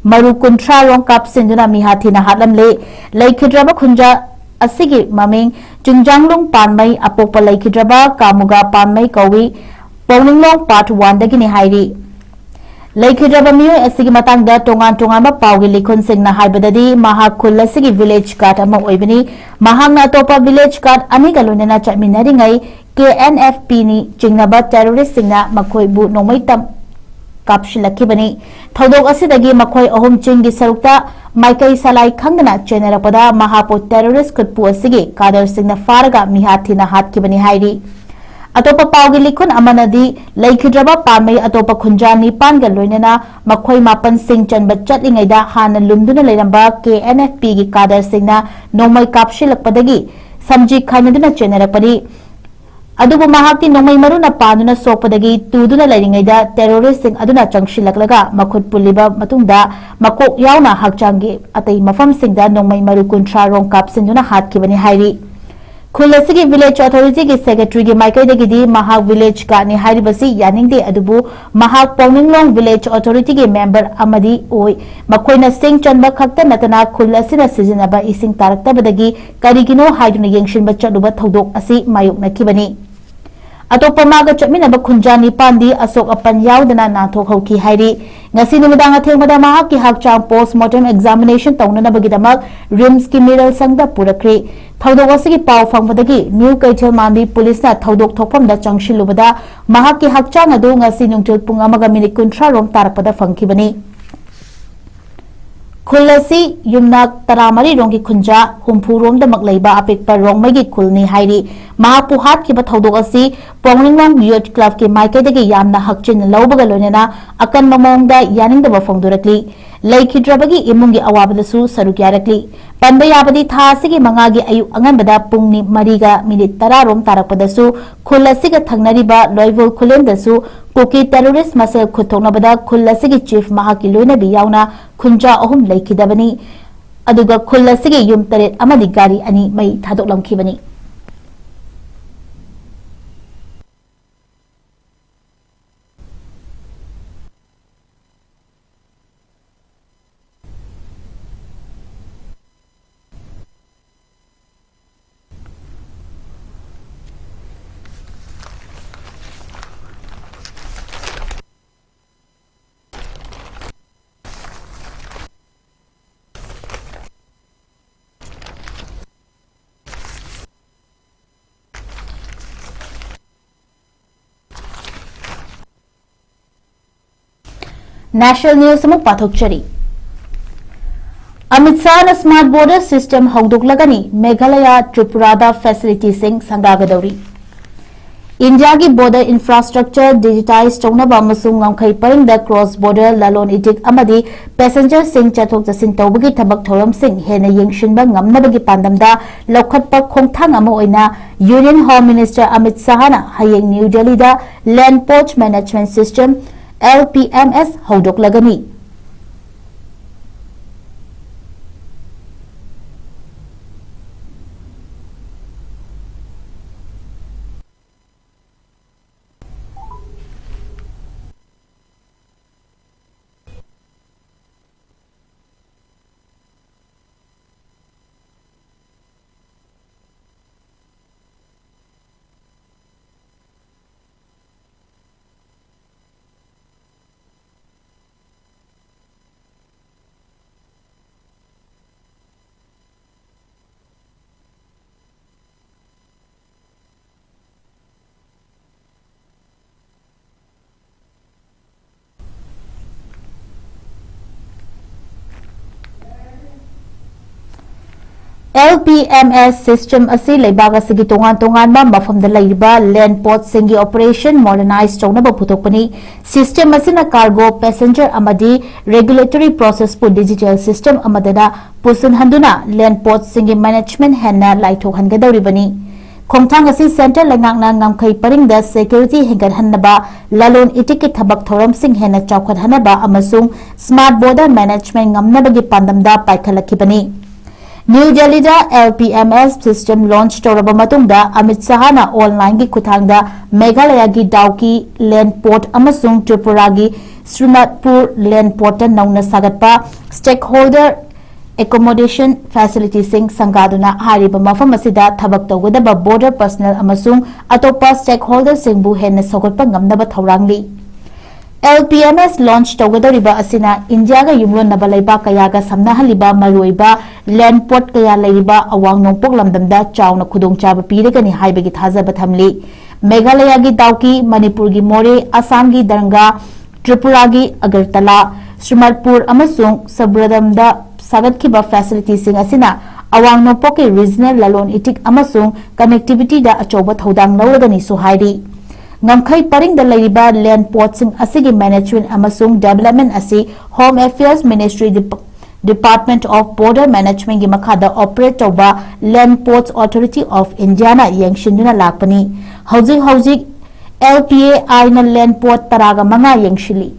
ꯃꯔꯨ ꯀꯨꯟꯊ꯭ꯔꯥ ꯔꯣꯝ ꯀꯥꯞꯁꯤꯟꯗꯨꯅ ꯃꯤꯍꯥꯠ ꯊꯤꯅ ꯍꯥꯠꯂꯝꯂꯦ꯫ ꯂꯩꯈꯤꯗ꯭ꯔꯕ ꯈꯨꯟꯖꯥ ꯑꯁꯤꯒꯤ ꯃꯃꯤꯡ ꯆꯤꯡꯖꯥꯡꯂꯨꯡ ꯄꯥꯟꯃꯩ, ꯑꯄꯣꯛꯄ ꯂꯩꯈꯤꯗ꯭ꯔꯕ ꯀꯥꯃꯨꯒꯥ ꯄꯥꯟꯃꯩ ꯀꯧꯏ꯫ ꯄꯣꯡꯂꯤꯡꯂꯣꯡ part one ꯗꯒꯤꯅꯤ ꯍꯥꯏꯔꯤ꯫ ꯂꯩꯈꯤꯗ꯭ꯔꯕ ꯃꯤꯑꯣꯏ ꯑꯁꯤꯒꯤ ꯃꯇꯥꯡꯗ ꯇꯣꯉꯥꯟ ꯇꯣꯉꯥꯟꯕ ꯄꯥꯎꯒꯤ ꯂꯤꯈꯨꯟꯁꯤꯡꯅ ꯍꯥꯏꯕꯗꯗꯤ, ꯃꯍꯥꯛ ꯈꯨꯜ ꯑꯁꯤꯒꯤ village guard ꯑꯃ ꯑꯣꯏꯕꯅꯤ꯫ ꯃꯍꯥꯛꯅ ꯑꯇꯣꯞꯄ village guard ꯑꯅꯤꯒ ꯂꯣꯏꯅꯅ ꯆꯠꯃꯤꯟꯅꯔꯤꯉꯩ, K N F P ꯅꯤ ꯆꯤꯡꯅꯕ terrorist ꯁꯤꯡꯅ ꯃꯈꯣꯏꯕꯨ ꯅꯣꯡꯃꯩ ꯇꯝ ꯀꯥꯞꯁꯤꯜꯂꯛꯈꯤꯕꯅꯤ꯫ ꯊꯧꯗꯣꯛ ꯑꯁꯤꯗꯒꯤ ꯃꯈꯣꯏ ꯑꯍꯨꯝ ꯆꯤꯡꯒꯤ ꯁꯔꯨꯛꯇ ꯃꯥꯏꯀꯩ ꯁꯂꯥꯏ ꯈꯪꯗꯅ ꯆꯦꯟꯅꯔꯛꯄꯗ, ꯃꯍꯥꯛꯄꯨ terrorist ꯈꯨꯠꯄꯨ ꯑꯁꯤꯒꯤ cadre ꯁꯤꯡꯅ ꯐꯥꯔꯒ ꯃꯤꯍꯥꯠ ꯊꯤꯅ ꯍꯥꯠꯈꯤꯕꯅꯤ ꯍꯥꯏꯔꯤ꯫ ꯑꯇꯣꯞꯄ ꯄꯥꯎꯒꯤ ꯂꯤꯈꯨꯟ ꯑꯃꯅꯗꯤ, ꯂꯩꯈꯤꯗ꯭ꯔꯕ ꯄꯥꯟꯃꯩ ꯑꯇꯣꯞꯄ ꯈꯨꯟꯖꯥ ꯅꯤꯄꯥꯟꯒ ꯂꯣꯏꯅꯅ ꯃꯈꯣꯏ ꯃꯥꯄꯟ ꯁꯤꯡ ꯆꯟꯕ ꯆꯠꯂꯤꯉꯩꯗ ꯍꯥꯟꯅ ꯂꯨꯝꯗꯨꯅ ꯂꯩꯔꯝꯕ K N F P ꯒꯤ cadre ꯁꯤꯡꯅ ꯅꯣꯡꯃꯩ ꯀꯥꯞꯁꯤꯜꯂꯛꯄꯗꯒꯤ ꯁꯝꯖꯤ ꯈꯥꯏꯅꯗꯨꯅ ꯆꯦꯟꯅꯔꯛꯄꯅꯤ꯫ ꯑꯗꯨꯕꯨ ꯃꯍꯥꯛꯇꯤ ꯅꯣꯡꯃꯩ ꯃꯔꯨꯅ ꯄꯥꯟꯗꯨꯅ ꯁꯣꯛꯄꯗꯒꯤ ꯇꯨꯗꯨꯅ ꯂꯩꯔꯤꯉꯩꯗ terrorist ꯁꯤꯡ ꯑꯗꯨꯅ ꯆꯪꯁꯤꯜꯂꯛꯂꯒ ꯃꯈꯨꯠ ꯄꯨꯜꯂꯤꯕ ꯃꯇꯨꯡꯗ ꯃꯀꯣꯛ ꯌꯥꯎꯅ ꯍꯛꯆꯥꯡꯒꯤ ꯑꯇꯩ ꯃꯐꯝꯁꯤꯡꯗ ꯅꯣꯡꯃꯩ ꯃꯔꯨ ꯀꯨꯟꯊ꯭ꯔꯥ ꯔꯣꯝ ꯀꯥꯞꯁꯤꯟꯗꯨꯅ ꯍꯥꯠꯈꯤꯕꯅꯤ ꯍꯥꯏꯔꯤ꯫ ꯈꯨꯜ ꯑꯁꯤꯒꯤ village authority ꯒꯤ secretary ꯒꯤ ꯃꯥꯏꯀꯩꯗꯒꯤꯗꯤ ꯃꯍꯥꯛ village guard ꯅꯤ ꯍꯥꯏꯔꯤꯕꯁꯤ ꯌꯥꯅꯤꯡꯗꯦ, ꯑꯗꯨꯕꯨ ꯃꯍꯥꯛ ꯄꯣꯡꯂꯤꯡꯂꯣꯡ village authority ꯒꯤ member ꯑꯃꯗꯤ ꯑꯣꯏ꯫ ꯃꯈꯣꯏꯅ ꯁꯤꯡ ꯆꯟꯕ ꯈꯛꯇ ꯅꯠꯇꯅ ꯈꯨꯜ ꯑꯁꯤꯅ ꯁꯤꯖꯤꯟꯅꯕ ꯏꯁꯤꯡ ꯇꯥꯔꯛꯇꯕꯗꯒꯤ ꯀꯔꯤꯒꯤꯅꯣ ꯍꯥꯏꯗꯨꯅ ꯌꯦꯡꯁꯤꯟꯕ ꯆꯠꯂꯨꯕ ꯊꯧꯗꯣꯛ ꯑꯁꯤ ꯃꯥꯌꯣꯛꯅꯈꯤꯕꯅꯤ꯫ ꯑꯇꯣꯞꯄ ꯃꯥꯒ ꯆꯠꯃꯤꯟꯅꯕ ꯈꯨꯟꯖꯥ ꯅꯤꯄꯥꯟꯗꯤ ꯑꯁꯣꯛ ꯑꯄꯟ ꯌꯥꯎꯗꯅ ꯅꯥꯟꯊꯣꯛꯍꯧꯈꯤ ꯍꯥꯏꯔꯤ꯫ ꯉꯁꯤ ꯅꯨꯃꯤꯗꯥꯡ ꯑꯊꯦꯡꯕꯗ ꯃꯍꯥꯛꯀꯤ ꯍꯛꯆꯥꯡ post mortem examination ꯇꯧꯅꯅꯕꯒꯤꯗꯃꯛ RIMS ꯀꯤ ꯃꯤꯔꯦꯜ ꯁꯪꯗ ꯄꯨꯔꯛꯈ꯭ꯔꯦ꯫ ꯊꯧꯗꯣꯛ ꯑꯁꯤꯒꯤ ꯄꯥꯎ ꯐꯪꯕꯗꯒꯤ ꯅ꯭ꯌꯨ ꯀꯩꯊꯦꯜ ꯃꯥꯟꯕꯤ police ꯅ ꯊꯧꯗꯣꯛ ꯊꯣꯛꯐꯝꯗ ꯆꯪꯁꯤꯜꯂꯨꯕꯗ ꯃꯍꯥꯛꯀꯤ ꯍꯛꯆꯥꯡ ꯑꯗꯨ ꯉꯁꯤ ꯅꯨꯡꯊꯤꯜ ꯄꯨꯡ ꯑꯃꯒ ꯃꯤꯅꯤꯠ ꯀꯨꯟꯊ꯭ꯔꯥ ꯔꯣꯝ ꯇꯥꯔꯛꯄꯗ ꯐꯪꯈꯤꯕꯅꯤ꯫ ꯈꯨꯜ ꯑꯁꯤ ꯌꯨꯝꯅꯥꯛ ꯇꯔꯥꯃꯔꯤ ꯔꯣꯝꯒꯤ ꯈꯨꯟꯖꯥ ꯍꯨꯝꯐꯨ ꯔꯣꯝꯗꯃꯛ ꯂꯩꯕ ꯑꯄꯤꯛꯄ ꯔꯣꯡꯃꯩꯒꯤ ꯈꯨꯜꯅꯤ ꯍꯥꯏꯔꯤ꯫ ꯃꯍꯥꯛꯄꯨ ꯍꯥꯠꯈꯤꯕ ꯊꯧꯗꯣꯛ ꯑꯁꯤ ꯄꯣꯡꯂꯤꯡꯂꯣꯡ Youth Club ꯀꯤ ꯃꯥꯏꯀꯩꯗꯒꯤ ꯌꯥꯝꯅ ꯍꯛꯆꯤꯟꯅ ꯂꯧꯕꯒ ꯂꯣꯏꯅꯅ ꯑꯀꯟꯕ ꯃꯑꯣꯡꯗ ꯌꯥꯅꯤꯡꯗꯕ ꯐꯣꯡꯗꯣꯔꯛꯂꯤ꯫ ꯂꯩꯈꯤꯗ꯭ꯔꯕꯒꯤ ꯏꯃꯨꯡꯒꯤ ꯑꯋꯥꯕꯗꯁꯨ ꯁꯔꯨꯛ ꯌꯥꯔꯛꯂꯤ꯫ ꯄꯟꯕ ꯌꯥꯕꯗꯤ, ꯊꯥ ꯑꯁꯤꯒꯤ ꯃꯉꯥꯒꯤ ꯑꯌꯨꯛ ꯑꯉꯟꯕꯗ ꯄꯨꯡ ꯅꯤ-, ꯃꯔꯤꯒ ꯃꯤꯅꯤꯠ ꯇꯔꯥ ꯔꯣꯝ ꯇꯥꯔꯛꯄꯗꯁꯨ ꯈꯨꯜ ꯑꯁꯤꯒ ꯊꯪꯅꯔꯤꯕ ꯂꯣꯏꯕꯣꯜ ꯈꯨꯂꯦꯟꯗꯁꯨ ꯀꯨꯀꯤ terrorist ꯃꯁꯦꯜ ꯈꯨꯠ ꯊꯣꯛꯅꯕꯗ ꯈꯨꯜ ꯑꯁꯤꯒꯤ chief ꯃꯍꯥꯛꯀꯤ ꯂꯣꯏꯅꯕꯤ ꯌꯥꯎꯅ ꯈꯨꯟꯖꯥ ꯑꯍꯨꯝ ꯂꯩꯈꯤꯗꯕꯅꯤ꯫ ꯑꯗꯨꯒ ꯈꯨꯜ ꯑꯁꯤꯒꯤ ꯌꯨꯝ ꯇꯔꯦꯠ ꯑꯃꯗꯤ ꯒꯥꯔꯤ ꯑꯅꯤ ꯃꯩ ꯊꯥꯗꯣꯛꯂꯝꯈꯤꯕꯅꯤ꯫ National news ꯑꯃꯨꯛ ꯄꯥꯊꯣꯛꯆꯔꯤ꯫ Amit ꯁꯥꯍꯅ smart border system ꯍꯧꯗꯣꯛꯂꯒꯅꯤ, Meghalaya, ꯇ꯭ꯔꯤꯄꯨꯔꯥꯗ facilityꯁꯤꯡ ꯁꯪꯒꯥꯒꯗꯧꯔꯤ꯫ ꯏꯟꯗꯤꯌꯥꯒꯤ border infrastructure digitize ꯇꯧꯅꯕ ꯑꯃꯁꯨꯡ ꯉꯝꯈꯩ ꯄꯔꯤꯡꯗ cross border ꯂꯂꯣꯟ ꯏꯇꯤꯛ ꯑꯃꯗꯤ passengerꯁꯤꯡ ꯆꯠꯊꯣꯛ ꯆꯠꯁꯤꯟ ꯇꯧꯕꯒꯤ ꯊꯕꯛ ꯊꯧꯔꯝꯁꯤꯡ ꯍꯦꯟꯅ ꯌꯦꯡꯁꯤꯟꯕ ꯉꯝꯅꯕꯒꯤ ꯄꯥꯟꯗꯝꯗ ꯂꯧꯈꯠꯄ ꯈꯣꯡꯊꯥꯡ ꯑꯃ ꯑꯣꯏꯅ Union Home Minister ꯑꯃꯤꯠ ꯁꯥꯍꯅ ꯍꯌꯦꯡ ꯅ꯭ꯌꯨ ꯗꯦꯜꯂꯤꯗ Land Port Management System, L P M S, ꯍꯧꯗꯣꯛꯂꯒꯅꯤ꯫ LPMS system ꯑꯁꯤ ꯂꯩꯕꯥꯛ ꯑꯁꯤꯒꯤ ꯇꯣꯉꯥꯟ ꯇꯣꯉꯥꯟꯕ ꯃꯐꯝꯗ ꯂꯩꯔꯤꯕ land portꯁꯤꯡꯒꯤ operation modernize ꯇꯧꯅꯕ ꯄꯨꯊꯣꯛꯄꯅꯤ꯫ System ꯑꯁꯤꯅ cargo, passenger ꯑꯃꯗꯤ regulatory processꯄꯨ digital system ꯑꯃꯗꯗ ꯄꯨꯁꯤꯟꯍꯟꯗꯨꯅ land portꯁꯤꯡꯒꯤ management ꯍꯦꯟꯅ ꯂꯥꯏꯊꯣꯛꯍꯟꯒꯗꯧꯔꯤꯕꯅꯤ꯫ ꯈꯣꯡꯊꯥꯡ ꯑꯁꯤ centre ꯂꯩꯉꯥꯛꯅ ꯉꯝꯈꯩ ꯄꯔꯤꯡꯗ security ꯍꯦꯟꯒꯠꯍꯟꯅꯕ, ꯂꯂꯣꯟ ꯏꯇꯤꯛꯀꯤ ꯊꯕꯛ ꯊꯧꯔꯝꯁꯤꯡ ꯍꯦꯟꯅ ꯆꯥꯎꯈꯠꯍꯟꯅꯕ ꯑꯃꯁꯨꯡ smart border management ꯉꯝꯅꯕꯒꯤ ꯄꯥꯟꯗꯝꯗ ꯄꯥꯏꯈꯠꯂꯛꯈꯤꯕꯅꯤ꯫ ꯅ꯭ꯌꯨ ꯗꯦꯜꯂꯤꯗ LPMS system launch ꯇꯧꯔꯕ ꯃꯇꯨꯡꯗ, ꯑꯃꯤꯠ ꯁꯍꯥꯅ onlineꯒꯤ ꯈꯨꯠꯊꯥꯡꯗ ꯃꯦꯘꯥꯂꯌꯥꯒꯤ ꯗꯥꯎꯀꯤ land port ꯑꯃꯁꯨꯡ ꯇ꯭ꯔꯤꯄꯨꯔꯥꯒꯤ ꯁ꯭ꯔꯤꯃꯠꯄꯨꯔ land portꯇ ꯅꯧꯅ ꯁꯥꯒꯠꯄ stakeholder accommodation facilityꯁꯤꯡ ꯁꯪꯒꯥꯗꯨꯅ, ꯍꯥꯏꯔꯤꯕ ꯃꯐꯝ ꯑꯁꯤꯗ ꯊꯕꯛ ꯇꯧꯒꯗꯕ border personnel ꯑꯃꯁꯨꯡ ꯑꯇꯣꯞꯄ stakeholderꯁꯤꯡꯕꯨ ꯍꯦꯟꯅ ꯁꯧꯒꯠꯄ ꯉꯝꯅꯕ ꯊꯧꯔꯥꯡꯂꯤ꯫ LPMS launch ꯇꯧꯒꯗꯧꯔꯤꯕ ꯑꯁꯤꯅ ꯏꯟꯗꯤꯌꯥꯒ ꯌꯨꯝꯂꯣꯟꯅꯕ ꯂꯩꯕꯥꯛ ꯀꯌꯥꯒ ꯁꯝꯅꯍꯜꯂꯤꯕ ꯃꯔꯨꯑꯣꯏꯕ land port ꯀꯌꯥ ꯂꯩꯔꯤꯕ ꯑꯋꯥꯡ ꯅꯣꯡꯄꯣꯛ ꯂꯝꯗꯝꯗ ꯆꯥꯎꯅ ꯈꯨꯗꯣꯡꯆꯥꯕ ꯄꯤꯔꯒꯅꯤ ꯍꯥꯏꯕꯒꯤ ꯊꯥꯖꯕ ꯊꯝꯂꯤ꯫ ꯃꯦꯘꯥꯂꯌꯥꯒꯤ ꯗꯥꯎꯀꯤ, ꯃꯅꯤꯄꯨꯔꯒꯤ ꯃꯣꯔꯦ, ꯑꯁꯥꯝꯒꯤ ꯗꯔꯪꯒꯥ, ꯇ꯭ꯔꯤꯄꯨꯔꯥꯒꯤ ꯑꯒꯔꯇꯂꯥ, ꯁ꯭ꯔꯤꯃꯠꯄꯨꯔ ꯑꯃꯁꯨꯡ ꯁꯕ꯭ꯔꯗꯝꯗ ꯁꯥꯒꯠꯈꯤꯕ facilityꯁꯤꯡ ꯑꯁꯤꯅ ꯑꯋꯥꯡ ꯅꯣꯡꯄꯣꯛꯀꯤ regional ꯂꯂꯣꯟ ꯏꯇꯤꯛ ꯑꯃꯁꯨꯡ connectivityꯗ ꯑꯆꯧꯕ ꯊꯧꯗꯥꯡ ꯂꯧꯔꯒꯅꯤꯁꯨ ꯍꯥꯏꯔꯤ꯫ ꯉꯝꯈꯩ ꯄꯔꯤꯡꯗ ꯂꯩꯔꯤꯕ land portꯁꯤꯡ ꯑꯁꯤꯒꯤ management ꯑꯃꯁꯨꯡ development ꯑꯁꯤ Home Affairs Ministry, Dep-, Department of Border Managementꯀꯤ ꯃꯈꯥꯗ operate ꯇꯧꯕ Land Ports Authority of Indiaꯅ ꯌꯦꯡꯁꯤꯟꯗꯨꯅ ꯂꯥꯛꯄꯅꯤ꯫ ꯍꯧꯖꯤꯛ ꯍꯧꯖꯤꯛ LPAIꯅ land port ꯇꯔꯥꯒ ꯃꯉꯥ ꯌꯦꯡꯁꯤꯜꯂꯤ꯫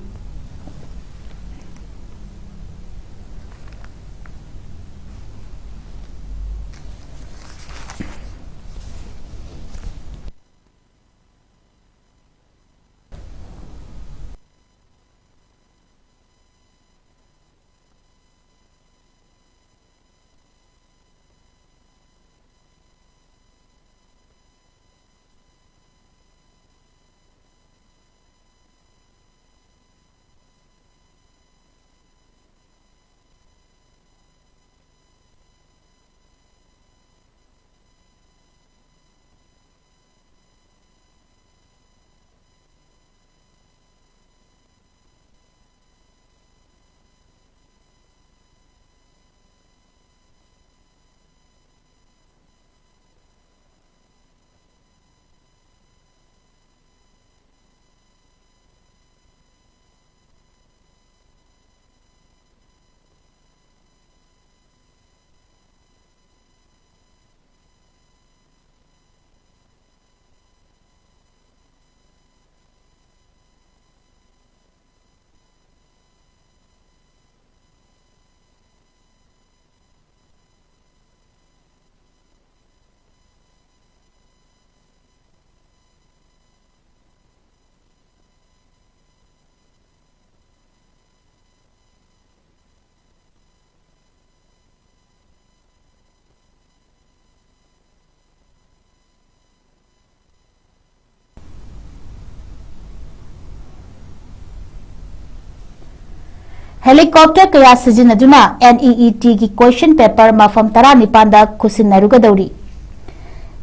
Helicopter ꯀꯌꯥ ꯁꯤꯖꯤꯟꯅꯗꯨꯅ NEET ꯒꯤ question paper ꯃꯐꯝ ꯇꯔꯥꯅꯤꯄꯥꯟꯗ ꯈꯨꯠꯁꯤꯟꯅꯔꯨꯒꯗꯧꯔꯤ꯫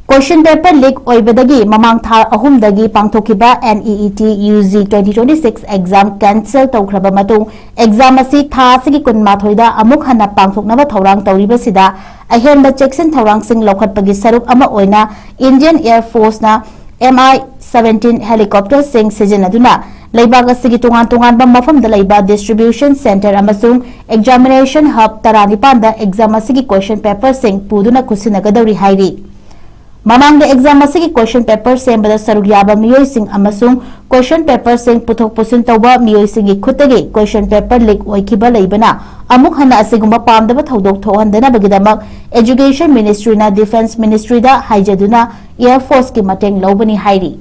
Question paper leak ꯑꯣꯏꯕꯗꯒꯤ ꯃꯃꯥꯡ ꯊꯥ ꯑꯍꯨꯝꯗꯒꯤ ꯄꯥꯡꯊꯣꯛꯈꯤꯕ NEET UG twenty twenty-six exam cancel ꯇꯧꯈ꯭ꯔꯕ ꯃꯇꯨꯡ, exam ꯑꯁꯤ ꯊꯥ ꯑꯁꯤꯒꯤ ꯀꯨꯟꯃꯥꯊꯣꯏꯗ ꯑꯃꯨꯛ ꯍꯟꯅ ꯄꯥꯡꯊꯣꯛꯅꯕ ꯊꯧꯔꯥꯡ ꯇꯧꯔꯤꯕꯁꯤꯗ, ꯑꯍꯦꯟꯕ ꯆꯦꯛꯁꯤꯟ ꯊꯧꯔꯥꯡꯁꯤꯡ ꯂꯧꯈꯠꯄꯒꯤ ꯁꯔꯨꯛ ꯑꯃ ꯑꯣꯏꯅ Indian Air Force ꯅ MI seventeen helicopter ꯁꯤꯡ ꯁꯤꯖꯤꯟꯅꯗꯨꯅ ꯂꯩꯕꯥꯛ ꯑꯁꯤꯒꯤ ꯇꯣꯉꯥꯟ ꯇꯣꯉꯥꯟꯕ ꯃꯐꯝꯗ ꯂꯩꯕ distribution center ꯑꯃꯁꯨꯡ examination hub ꯇꯔꯥꯅꯤꯄꯥꯟꯗ exam ꯑꯁꯤꯒꯤ question paper ꯁꯤꯡ ꯄꯨꯗꯨꯅ ꯈꯨꯠꯁꯤꯟꯅꯒꯗꯧꯔꯤ ꯍꯥꯏꯔꯤ꯫ ꯃꯃꯥꯡꯗ exam ꯑꯁꯤꯒꯤ question paper ꯁꯦꯝꯕꯗ ꯁꯔꯨꯛ ꯌꯥꯕ ꯃꯤꯑꯣꯏꯁꯤꯡ ꯑꯃꯁꯨꯡ question paper ꯁꯤꯡ ꯄꯨꯊꯣꯛ ꯄꯨꯁꯤꯟ ꯇꯧꯕ ꯃꯤꯑꯣꯏꯁꯤꯡꯒꯤ ꯈꯨꯠꯇꯒꯤ question paper leak ꯑꯣꯏꯈꯤꯕ ꯂꯩꯕꯅ, ꯑꯃꯨꯛ ꯍꯟꯅ ꯑꯁꯤꯒꯨꯝꯕ ꯄꯥꯝꯗꯕ ꯊꯧꯗꯣꯛ ꯊꯣꯛꯍꯟꯗꯅꯕꯒꯤꯗꯃꯛ Education Ministry ꯅ Defence Ministry ꯗ ꯍꯥꯏꯖꯗꯨꯅ Air Force ꯀꯤ ꯃꯇꯦꯡ ꯂꯧꯕꯅꯤ ꯍꯥꯏꯔꯤ꯫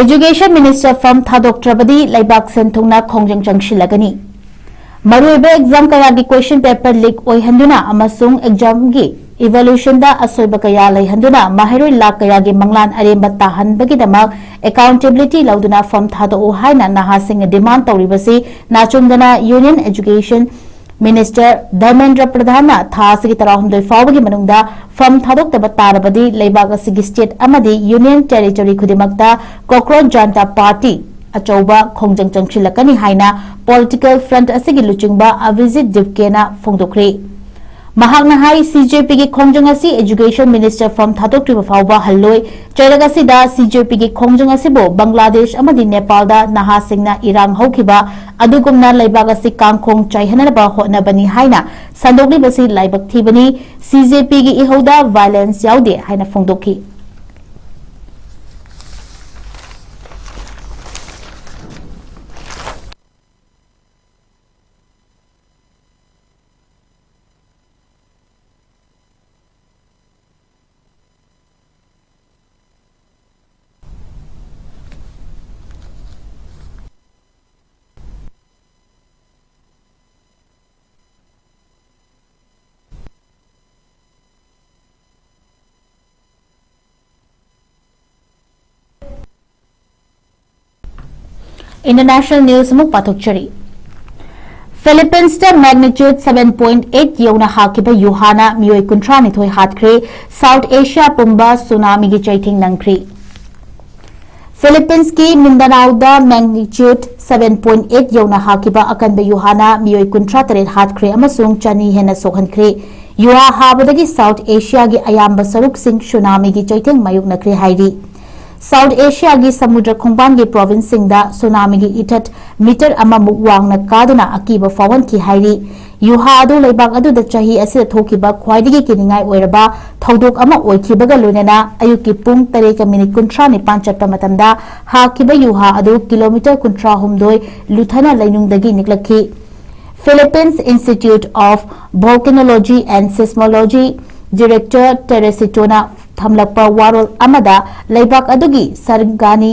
Education Minister form ꯊꯥꯗꯣꯛꯇ꯭ꯔꯕꯗꯤ ꯂꯩꯕꯥꯛ ꯁꯦꯟ ꯊꯨꯡꯅ ꯈꯣꯡꯖꯪ ꯆꯪꯁꯤꯜꯂꯒꯅꯤ꯫ ꯃꯔꯨꯑꯣꯏꯕ exam ꯀꯌꯥꯒꯤ question paper leak ꯑꯣꯏꯍꯟꯗꯨꯅ ꯑꯃꯁꯨꯡ exam ꯒꯤ evaluation ꯗ ꯑꯁꯣꯏꯕ ꯀꯌꯥ ꯂꯩꯍꯟꯗꯨꯅ ꯃꯍꯩꯔꯣꯏ ꯂꯥꯈ ꯀꯌꯥꯒꯤ ꯃꯪꯂꯥꯟ ꯑꯔꯦꯝꯕ ꯇꯥꯍꯟꯕꯒꯤꯗꯃꯛ accountability ꯂꯧꯗꯨꯅ form ꯊꯥꯗꯣꯛꯎ ꯍꯥꯏꯅ ꯅꯍꯥꯁꯤꯡꯅ demand ꯇꯧꯔꯤꯕꯁꯤ ꯅꯥꯆꯨꯡꯗꯅ Union Education Minister Dharmendra ꯄ꯭ꯔꯙꯥꯟꯅ ꯊꯥ ꯑꯁꯤꯒꯤ ꯇꯔꯥꯍꯨꯝꯗꯣꯏ ꯐꯥꯎꯕꯒꯤ ꯃꯅꯨꯡꯗ form ꯊꯥꯗꯣꯛꯇꯕ ꯇꯥꯔꯕꯗꯤ ꯂꯩꯕꯥꯛ ꯑꯁꯤꯒꯤ state ꯑꯃꯗꯤ Union Territory ꯈꯨꯗꯤꯡꯃꯛꯇ Cockroach Janta Party ꯑꯆꯧꯕ ꯈꯣꯡꯖꯪ ꯆꯪꯁꯤꯜꯂꯛꯀꯅꯤ ꯍꯥꯏꯅ political front ꯑꯁꯤꯒꯤ ꯂꯨꯆꯤꯡꯕ ꯑꯚꯤꯖꯤꯠ ꯗꯤꯞꯀꯦꯅ ꯐꯣꯡꯗꯣꯛꯈ꯭ꯔꯤ꯫ ꯃꯍꯥꯛꯅ ꯍꯥꯏ, CJPꯒꯤ ꯈꯣꯡꯖꯪ ꯑꯁꯤ Education Minister form ꯊꯥꯗꯣꯛꯇ꯭ꯔꯤꯕ ꯐꯥꯎꯕ ꯍꯜꯂꯣꯏ꯫ ꯆꯩꯔꯛ ꯑꯁꯤꯗ CJPꯒꯤ ꯈꯣꯡꯖꯪ ꯑꯁꯤꯕꯨ ꯕꯪꯒ꯭ꯂꯥꯗꯦꯁ ꯑꯃꯗꯤ ꯅꯦꯄꯥꯜꯗ ꯅꯍꯥꯁꯤꯡꯅ ꯏꯔꯥꯡ ꯍꯧꯈꯤꯕ ꯑꯗꯨꯒꯨꯝꯅ ꯂꯩꯕꯥꯛ ꯑꯁꯤ ꯀꯥꯡꯈꯣꯡ ꯆꯥꯏꯍꯟꯅꯕ ꯍꯣꯠꯅꯕꯅꯤ ꯍꯥꯏꯅ ꯁꯟꯗꯣꯛꯂꯤꯕꯁꯤ ꯂꯥꯏꯕꯛ ꯊꯤꯕꯅꯤ꯫ CJPꯒꯤ ꯏꯍꯧꯗ violence ꯌꯥꯎꯗꯦ ꯍꯥꯏꯅ ꯐꯣꯡꯗꯣꯛꯈꯤ꯫ International news ꯑꯃꯨꯛ ꯄꯥꯊꯣꯛꯆꯔꯤ꯫ Philippines ꯇ magnitude seven point eight ꯌꯧꯅ ꯍꯥꯈꯤꯕ ꯌꯨꯍꯥꯅ ꯃꯤꯑꯣꯏ ꯀꯨꯟꯊ꯭ꯔꯥ ꯅꯤꯊꯣꯏ ꯍꯥꯠꯈ꯭ꯔꯦ꯫ South Asia ꯄꯨꯝꯕ tsunami ꯒꯤ ꯆꯩꯊꯦꯡ ꯅꯪꯈ꯭ꯔꯦ꯫ Philippines ꯀꯤ Mindanao ꯗ magnitude seven point eight ꯌꯧꯅ ꯍꯥꯈꯤꯕ ꯑꯀꯟꯕ ꯌꯨꯍꯥꯅ ꯃꯤꯑꯣꯏ ꯀꯨꯟꯊ꯭ꯔꯥ ꯇꯔꯦꯠ ꯍꯥꯠꯈ꯭ꯔꯦ ꯑꯃꯁꯨꯡ ꯆꯅꯤ ꯍꯦꯟꯅ ꯁꯣꯛꯍꯟꯈ꯭ꯔꯦ꯫ ꯌꯨꯍꯥ ꯍꯥꯕꯗꯒꯤ South Asia ꯒꯤ ꯑꯌꯥꯝꯕ ꯁꯔꯨꯛꯁꯤꯡ tsunami ꯒꯤ ꯆꯩꯊꯦꯡ ꯃꯥꯌꯣꯛꯅꯈ꯭ꯔꯦ ꯍꯥꯏꯔꯤ꯫ South Asia ꯒꯤ ꯁꯃꯨꯗ꯭ꯔ ꯈꯣꯡꯕꯥꯟꯒꯤ province ꯁꯤꯡꯗ tsunami ꯒꯤ ꯏꯊꯠ meter ꯑꯃꯃꯨꯛ ꯋꯥꯡꯅ ꯀꯥꯗꯨꯅ ꯑꯀꯤꯕ ꯐꯥꯎꯍꯟꯈꯤ ꯍꯥꯏꯔꯤ꯫ ꯌꯨꯍꯥ ꯑꯗꯨ ꯂꯩꯕꯥꯛ ꯑꯗꯨꯗ ꯆꯍꯤ ꯑꯁꯤꯗ ꯊꯣꯛꯈꯤꯕ ꯈ꯭ꯋꯥꯏꯗꯒꯤ ꯀꯤꯅꯤꯡꯉꯥꯏ ꯑꯣꯏꯔꯕ ꯊꯧꯗꯣꯛ ꯑꯃ ꯑꯣꯏꯈꯤꯕꯒ ꯂꯣꯏꯅꯅ ꯑꯌꯨꯛꯀꯤ ꯄꯨꯡ ꯇꯔꯦꯠꯀ minute ꯀꯨꯟꯊ꯭ꯔꯥ ꯅꯤꯄꯥꯟ ꯆꯠꯄ ꯃꯇꯝꯗ ꯍꯥꯈꯤꯕ ꯌꯨꯍꯥ ꯑꯗꯨ kilometre ꯀꯨꯟꯊ꯭ꯔꯥ ꯍꯨꯝꯗꯣꯏ ꯂꯨꯊꯅ ꯂꯩꯅꯨꯡꯗꯒꯤ ꯅꯤꯛꯂꯛꯈꯤ꯫ Philippines Institute of Volcanology and Seismology Director Teresitoꯅ ꯊꯝꯂꯛꯄ ꯋꯥꯔꯣꯜ ꯑꯃꯗ ꯂꯩꯕꯥꯛ ꯑꯗꯨꯒꯤ Sarangani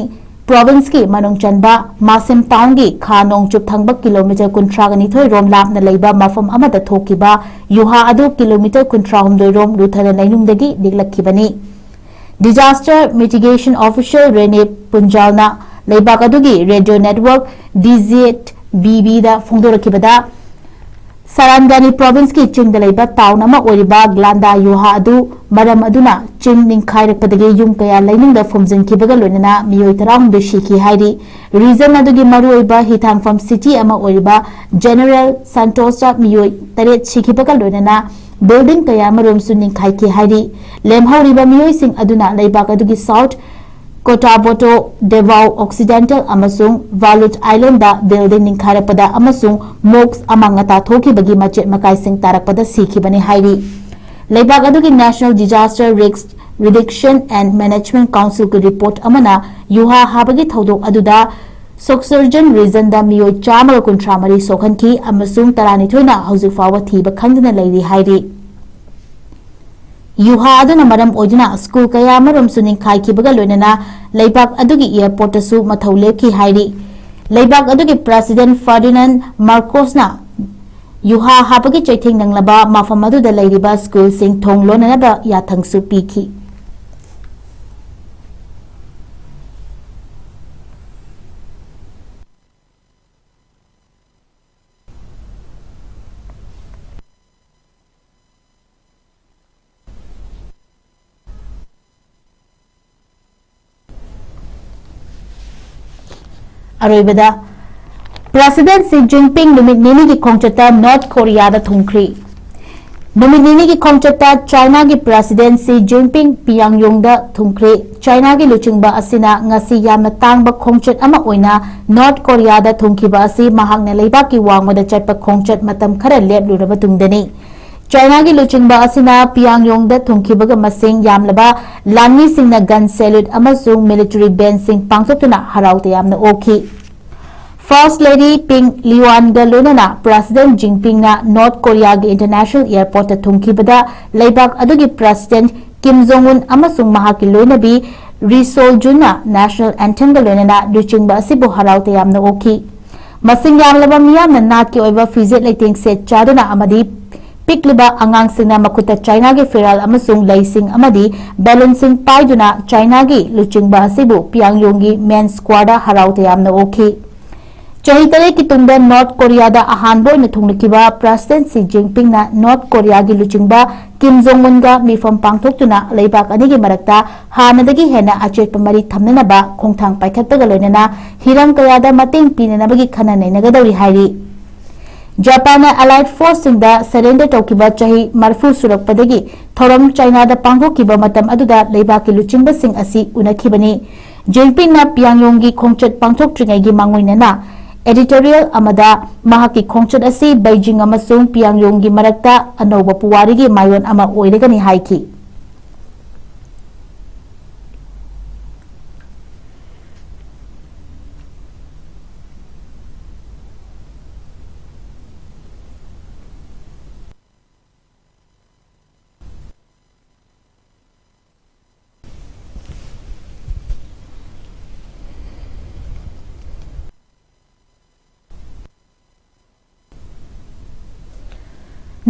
province ꯀꯤ ꯃꯅꯨꯡ ꯆꯟꯕ Masim town ꯒꯤ ꯈꯥ ꯅꯣꯡꯆꯨꯞ ꯊꯪꯕ kilometre ꯀꯨꯟꯊ꯭ꯔꯥꯒ ꯅꯤꯊꯣꯏ ꯔꯣꯝ ꯂꯥꯞꯅ ꯂꯩꯕ ꯃꯐꯝ ꯑꯃꯗ ꯊꯣꯛꯈꯤꯕ ꯌꯨꯍꯥ ꯑꯗꯨ kilometre ꯀꯨꯟꯊ꯭ꯔꯥ ꯍꯨꯝꯗꯣꯏ ꯔꯣꯝ ꯂꯨꯊꯅ ꯂꯩꯅꯨꯡꯗꯒꯤ ꯅꯤꯛꯂꯛꯈꯤꯕꯅꯤ꯫ Disaster Mitigation Official Rene ꯄꯨꯟꯖꯥꯜꯅ ꯂꯩꯕꯥꯛ ꯑꯗꯨꯒꯤ radio network DZBB ꯗ ꯐꯣꯡꯗꯣꯔꯛꯈꯤꯕꯗ, ꯁꯔꯥꯟꯒꯥꯅꯤ ꯄ꯭ꯔꯣꯚꯤꯟꯁꯀꯤ ꯆꯤꯡꯗ ꯂꯩꯕ ꯇꯥꯎꯟ ꯑꯃ ꯑꯣꯏꯔꯤꯕ ꯒ꯭ꯂꯥꯟꯗꯥ ꯌꯨꯍꯥ ꯑꯗꯨ ꯃꯔꯝ ꯑꯗꯨꯅ ꯆꯤꯡ ꯅꯤꯡꯈꯥꯏꯔꯛꯄꯗꯒꯤ ꯌꯨꯝ ꯀꯌꯥ ꯂꯩꯅꯨꯡꯗ ꯐꯨꯝꯖꯤꯟꯈꯤꯕꯒ ꯂꯣꯏꯅꯅ ꯃꯤꯑꯣꯏ ꯇꯔꯥꯍꯨꯝꯗꯣꯏ ꯁꯤꯈꯤ ꯍꯥꯏꯔꯤ꯫ ꯔꯤꯖꯟ ꯑꯗꯨꯒꯤ ꯃꯔꯨꯑꯣꯏꯕ ꯍꯤꯊꯥꯡꯐꯝ ꯁꯤꯇꯤ ꯑꯃ ꯑꯣꯏꯔꯤꯕ ꯖꯦꯅꯔꯦꯜ ꯁꯥꯟꯇꯣꯁꯇ ꯃꯤꯑꯣꯏ ꯇꯔꯦꯠ ꯁꯤꯈꯤꯕꯒ ꯂꯣꯏꯅꯅ ꯕꯤꯜꯗꯤꯡ ꯀꯌꯥ ꯑꯃꯔꯣꯝꯁꯨ ꯅꯤꯡꯈꯥꯏꯈꯤ ꯍꯥꯏꯔꯤ꯫ ꯂꯦꯝꯍꯧꯔꯤꯕ ꯃꯤꯑꯣꯏꯁꯤꯡ ꯑꯗꯨꯅ ꯂꯩꯕꯥꯛ ꯑꯗꯨꯒꯤ ꯁꯥꯎꯠ ꯀꯣꯇꯥꯕꯣꯇꯣ, ꯗꯦꯕꯥꯎ ꯑꯣꯛꯁꯤꯗꯦꯟꯇꯦꯜ ꯑꯃꯁꯨꯡ ꯚꯥꯂꯨꯠ ꯑꯥꯏꯂꯦꯟꯗ ꯕꯤꯜꯗꯤꯡ ꯅꯤꯡꯈꯥꯏꯔꯛꯄꯗ ꯑꯃꯁꯨꯡ ꯃꯣꯛꯁ ꯑꯃꯥꯡ ꯑꯇꯥ ꯊꯣꯛꯈꯤꯕꯒꯤ ꯃꯆꯦꯠ ꯃꯀꯥꯏꯁꯤꯡ ꯇꯥꯔꯛꯄꯗ ꯁꯤꯈꯤꯕꯅꯤ ꯍꯥꯏꯔꯤ꯫ ꯂꯩꯕꯥꯛ ꯑꯗꯨꯒꯤ National Disaster Risk Reduction and Management Councilꯒꯤ ꯔꯤꯄꯣꯔꯠ ꯑꯃꯅ ꯌꯨꯍꯥ ꯍꯥꯕꯒꯤ ꯊꯧꯗꯣꯛ ꯑꯗꯨꯗ ꯁꯣꯛꯁꯔꯖꯟ ꯔꯤꯖꯟꯗ ꯃꯤꯑꯣꯏ ꯆꯥꯝꯃꯒ ꯀꯨꯟꯊ꯭ꯔꯥ ꯃꯔꯤ ꯁꯣꯛꯍꯟꯈꯤ ꯑꯃꯁꯨꯡ ꯇꯔꯥꯅꯤꯊꯣꯏꯅ ꯍꯧꯖꯤꯛ ꯐꯥꯎꯕ ꯊꯤꯕ ꯈꯪꯗꯅ ꯂꯩꯔꯤ ꯍꯥꯏꯔꯤ꯫ ꯌꯨꯍꯥ ꯑꯗꯨꯅ ꯃꯔꯝ ꯑꯣꯏꯗꯨꯅ ꯁ꯭ꯀꯨꯜ ꯀꯌꯥ ꯑꯃꯔꯣꯝꯁꯨ ꯅꯤꯡꯈꯥꯏꯈꯤꯕꯒ ꯂꯣꯏꯅꯅ ꯂꯩꯕꯥꯛ ꯑꯗꯨꯒꯤ ꯑꯦꯌꯔꯄꯣꯔꯠꯇꯁꯨ ꯃꯊꯧ ꯂꯦꯞꯈꯤ ꯍꯥꯏꯔꯤ꯫ ꯂꯩꯕꯥꯛ ꯑꯗꯨꯒꯤ ꯄ꯭ꯔꯦꯁꯤꯗꯦꯟꯠ ꯐꯔꯗꯤꯅꯥꯟꯗ ꯃꯥꯔꯀꯣꯁꯅ ꯌꯨꯍꯥ ꯍꯥꯕꯒꯤ ꯆꯩꯊꯦꯡ ꯅꯪꯂꯕ ꯃꯐꯝ ꯑꯗꯨꯗ ꯂꯩꯔꯤꯕ ꯁ꯭ꯀꯨꯜꯁꯤꯡ ꯊꯣꯡ ꯂꯣꯟꯅꯅꯕ ꯌꯥꯊꯪꯁꯨ ꯄꯤꯈꯤ꯫ ꯑꯔꯣꯏꯕꯗ, ꯄ꯭ꯔꯦꯁꯤꯗꯦꯟꯠ ꯁꯤ ꯖꯤꯟꯄꯤꯡ ꯅꯨꯃꯤꯠ ꯅꯤꯅꯤꯒꯤ ꯈꯣꯡꯆꯠꯇ ꯅꯣꯔꯠ ꯀꯣꯔꯤꯌꯥꯗ ꯊꯨꯡꯈ꯭ꯔꯤ꯫ ꯅꯨꯃꯤꯠ ꯅꯤꯅꯤꯒꯤ ꯈꯣꯡꯆꯠꯇ ꯆꯥꯏꯅꯥꯒꯤ ꯄ꯭ꯔꯦꯁꯤꯗꯦꯟꯠ ꯁꯤ ꯖꯤꯟꯄꯤꯡ ꯄꯤꯌꯥꯡꯌꯣꯡꯗ ꯊꯨꯡꯈ꯭ꯔꯦ꯫ ꯆꯥꯏꯅꯥꯒꯤ ꯂꯨꯆꯤꯡꯕ ꯑꯁꯤꯅ ꯉꯁꯤ ꯌꯥꯝꯅ ꯇꯥꯡꯕ ꯈꯣꯡꯆꯠ ꯑꯃ ꯑꯣꯏꯅ ꯅꯣꯔꯠ ꯀꯣꯔꯤꯌꯥꯗ ꯊꯨꯡꯈꯤꯕ ꯑꯁꯤ ꯃꯍꯥꯛꯅ ꯂꯩꯕꯥꯛꯀꯤ ꯋꯥꯡꯃꯗ ꯆꯠꯄ ꯈꯣꯡꯆꯠ ꯃꯇꯝ ꯈꯔ ꯂꯦꯞꯂꯨꯔꯕ ꯇꯨꯡꯗꯅꯤ꯫ ꯆꯥꯏꯅꯥꯒꯤ ꯂꯨꯆꯤꯡꯕ ꯑꯁꯤꯅ ꯄꯤꯌꯥꯡꯌꯣꯡꯗ ꯊꯨꯡꯈꯤꯕꯒ ꯃꯁꯤꯡ ꯌꯥꯝꯂꯕ ꯂꯥꯟꯃꯤꯁꯤꯡꯅ ꯒꯟ ꯁꯦꯂ꯭ꯌꯨꯠ ꯑꯃꯁꯨꯡ ꯃꯤꯂꯤꯇꯔꯤ ꯕꯦꯟꯁꯤꯡ ꯄꯥꯡꯊꯣꯛꯇꯨꯅ ꯍꯔꯥꯎ ꯇꯌꯥꯝꯅ ꯑꯣꯛꯈꯤ꯫ ꯐꯥꯔꯁꯠ ꯂꯦꯗꯤ ꯄꯤꯡ ꯂꯤꯌꯨꯑꯥꯟꯒ ꯂꯣꯏꯅꯅ ꯄ꯭ꯔꯦꯁꯤꯗꯦꯟꯠ ꯖꯤꯟꯄꯤꯡꯅ ꯅꯣꯔꯠ ꯀꯣꯔꯤꯌꯥꯒꯤ ꯏꯟꯇꯔꯅꯦꯁꯅꯦꯜ ꯑꯦꯌꯔꯄꯣꯔꯠꯇ ꯊꯨꯡꯈꯤꯕꯗ ꯂꯩꯕꯥꯛ ꯑꯗꯨꯒꯤ ꯄ꯭ꯔꯦꯁꯤꯗꯦꯟꯠ ꯀꯤꯝ ꯖꯣꯡ ꯎꯟ ꯑꯃꯁꯨꯡ ꯃꯍꯥꯛꯀꯤ ꯂꯣꯏꯅꯕꯤ ꯔꯤ ꯁꯣꯜ ꯖꯨꯟꯅ ꯅꯦꯁꯅꯦꯜ ꯑꯦꯟꯊꯦꯝꯒ ꯂꯣꯏꯅꯅ ꯂꯨꯆꯤꯡꯕ ꯑꯁꯤꯕꯨ ꯍꯔꯥꯎ ꯇꯌꯥꯝꯅ ꯑꯣꯛꯈꯤ꯫ ꯃꯁꯤꯡ ꯌꯥꯝꯂꯕ ꯃꯤꯌꯥꯝꯅ ꯅꯥꯠꯀꯤ ꯑꯣꯏꯕ ꯐꯤꯖꯦꯠ ꯂꯩꯇꯦꯡ ꯁꯦꯠ ꯆꯥꯗꯨꯅ ꯑꯃꯗꯤ ꯄꯤꯛꯂꯤꯕ ꯑꯉꯥꯡꯁꯤꯡꯅ ꯃꯈꯨꯠꯇ ꯆꯥꯏꯅꯥꯒꯤ ꯐꯤꯔꯥꯜ ꯑꯃꯁꯨꯡ ꯂꯩꯁꯤꯡ ꯑꯃꯗꯤ ꯕꯦꯂꯨꯟꯁꯤꯡ ꯄꯥꯏꯗꯨꯅ ꯆꯥꯏꯅꯥꯒꯤ ꯂꯨꯆꯤꯡꯕ ꯑꯁꯤꯕꯨ ꯄꯤꯌꯥꯡꯌꯣꯡꯒꯤ ꯃꯦꯟ ꯁ꯭ꯀ꯭ꯋꯥꯔꯗ ꯍꯔꯥꯎ ꯇꯌꯥꯝꯅ ꯑꯣꯛꯈꯤ꯫ ꯆꯍꯤ ꯇꯔꯦꯠꯀꯤ ꯇꯨꯡꯗ ꯅꯣꯔꯠ ꯀꯣꯔꯤꯌꯥꯗ ꯑꯍꯥꯟꯕ ꯑꯣꯏꯅ ꯊꯨꯡꯂꯈꯤꯕ ꯄ꯭ꯔꯁꯤꯗꯦꯟꯠ ꯁꯤ ꯖꯤꯟꯄꯤꯡꯅ ꯅꯣꯔꯠ ꯀꯣꯔꯤꯌꯥꯒꯤ ꯂꯨꯆꯤꯡꯕ ꯀꯤꯝ ꯖꯣꯡ ꯎꯟꯒ ꯃꯤꯐꯝ ꯄꯥꯡꯊꯣꯛꯇꯨꯅ ꯂꯩꯕꯥꯛ ꯑꯅꯤꯒꯤ ꯃꯔꯛꯇ ꯍꯥꯟꯅꯗꯒꯤ ꯍꯦꯟꯅ ꯑꯆꯦꯠꯄ ꯃꯔꯤ ꯊꯝꯅꯅꯕ ꯈꯣꯡꯊꯥꯡ ꯄꯥꯏꯈꯠꯄꯒ ꯂꯣꯏꯅꯅ ꯍꯤꯔꯝ ꯀꯌꯥꯗ ꯃꯇꯦꯡ ꯄꯤꯅꯅꯕꯒꯤ ꯈꯟꯅ ꯅꯩꯅꯒꯗꯧꯔꯤ ꯍꯥꯏꯔꯤ꯫ ꯖꯄꯥꯟꯅ ꯑꯦꯂꯥꯏꯠ ꯐꯣꯔꯁꯁꯤꯡꯗ ꯁꯔꯦꯟꯗꯔ ꯇꯧꯈꯤꯕ ꯆꯍꯤ ꯃꯔꯤꯐꯨ ꯁꯨꯔꯛꯄꯗꯒꯤ ꯊꯧꯔꯝ ꯆꯥꯏꯅꯥꯗ ꯄꯥꯡꯊꯣꯛꯈꯤꯕ ꯃꯇꯝ ꯑꯗꯨꯗ ꯂꯩꯕꯥꯛꯀꯤ ꯂꯨꯆꯤꯡꯕꯁꯤꯡ ꯑꯁꯤ ꯎꯅꯈꯤꯕꯅꯤ꯫ ꯖꯤꯟꯄꯤꯡꯅ ꯄꯤꯌꯥꯡꯌꯣꯡꯒꯤ ꯈꯣꯡꯆꯠ ꯄꯥꯡꯊꯣꯛꯇ꯭ꯔꯤꯉꯩꯒꯤ ꯃꯥꯡꯑꯣꯏꯅꯅ editorial ꯑꯃꯗ ꯃꯍꯥꯛꯀꯤ ꯈꯣꯡꯆꯠ ꯑꯁꯤ ꯕꯩꯖꯤꯡ ꯑꯃꯁꯨꯡ ꯄꯤꯌꯥꯡꯌꯣꯡꯒꯤ ꯃꯔꯛꯇ ꯑꯅꯧꯕ ꯄꯨꯋꯥꯔꯤꯒꯤ ꯃꯥꯏꯑꯣꯟ ꯑꯃ ꯑꯣꯏꯔꯒꯅꯤ ꯍꯥꯏꯈꯤ꯫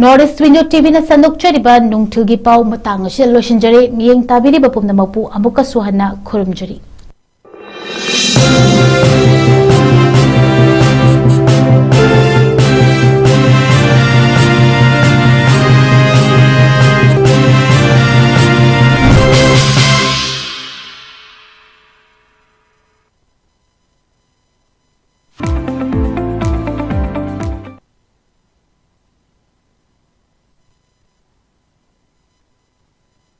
North East Window ꯇꯤꯚꯤꯅ ꯁꯟꯗꯣꯛꯆꯔꯤꯕ ꯅꯨꯡꯊꯤꯜꯒꯤ ꯄꯥꯎ ꯃꯇꯥꯡ ꯑꯁꯤꯗ ꯂꯣꯏꯁꯤꯟꯖꯔꯦ꯫ ꯃꯤꯠꯌꯦꯡ ꯇꯥꯕꯤꯔꯤꯕ ꯄꯨꯝꯅꯃꯛꯄꯨ ꯑꯃꯨꯛꯀꯁꯨ ꯍꯟꯅ ꯈꯨꯔꯨꯝꯖꯔꯤ꯫